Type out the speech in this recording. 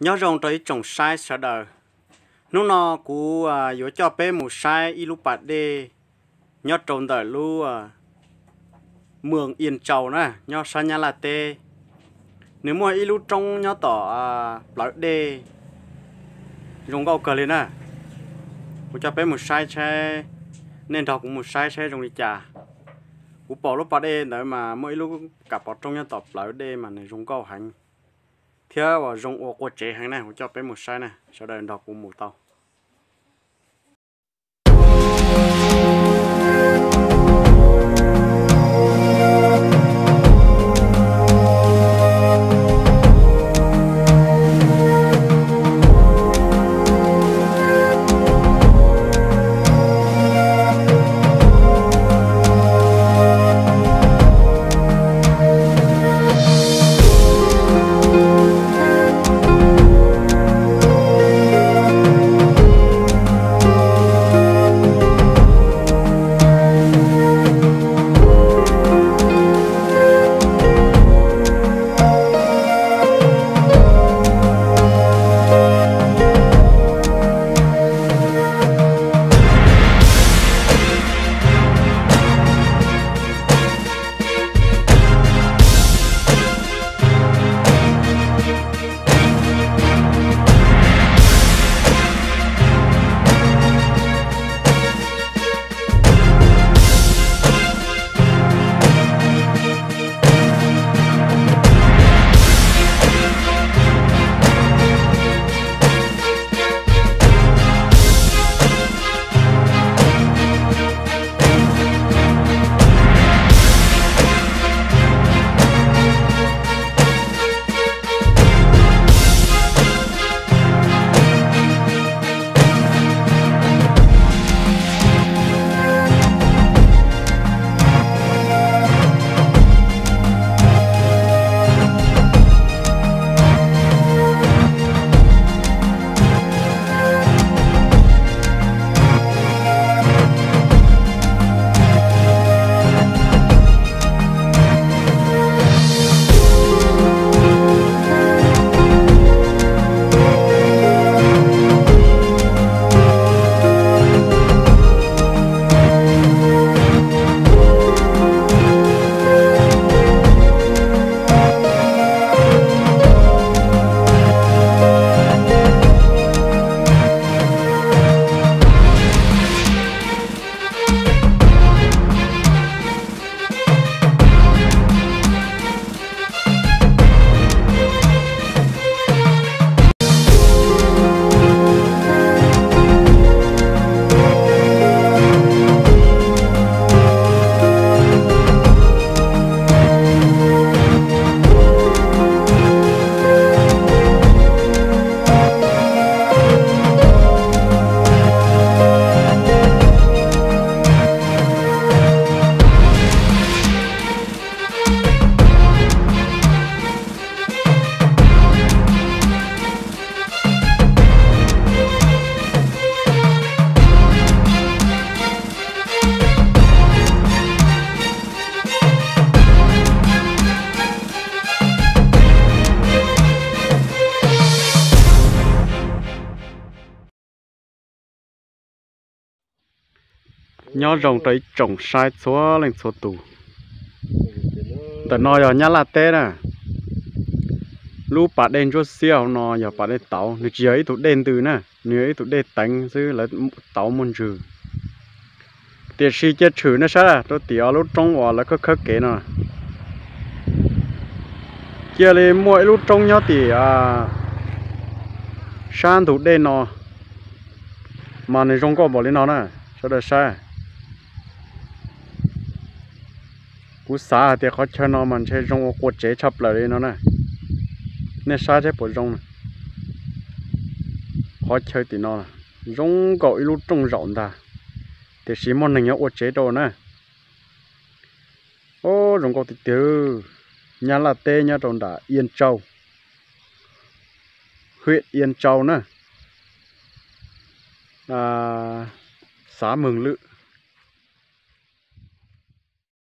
Nyob zoo rau ib tsoom saib sawv daws. Hnub no kuv yuav coj peb mus saib ib lub pas dej nyob rau ntawm lub Mws Ias Tsau na, nyob sab Nyab Laj teb. Nws muaj ib lub roob nyob tom plawv dej zoo nkauj kawg li na. Kuv coj peb mus saib saib, nej nrog kuv mus saib saib zoo li cas. Kuv pom lub pas dej ntawd mas muaj ib lub kam pov roob nyob tom plawv dej mas nws zoo nkauj heev thiab uas zoo ua qua tsev heev na. Kuv coj peb mus saib na, sawv daws nrog kuv mus tau. Nyob zoo rau ib tsoom saib txhua leej txhua tus. Ntawm no yog Nyab Laj teb na. Lub pas dej ntsuab xiab hauv no yog pas dej tauv, nws tsis yog ib tug dej ntws na, nws yog ib tug dej teev xwb, lawv tauv muaj ntsws. Tiam sis cia tshwm nej saib rau tim lub roob uas lawv khawb khawb kev no, cia li muaj ib lub roob nyob tim sab ntug dej no, mas nws zoo nkauj npaum li no na, sawv daws saib. Kuv xav hais tias qhov chaw no mas ntshe zoo ua qua tsev tshaj plaws li no na. Nej saib seb puas zoo na. Qhov chaw tim no zoo nkaus ib lub rooj zaum ntag, tiam sis muaj neeg nyob ua tsev rau na. Ub, zoo nkauj tiag tiag. Nyab Laj teb nyob rau nram Ia Tsau, huyện Ia Tsau na, xã Mường Lươn,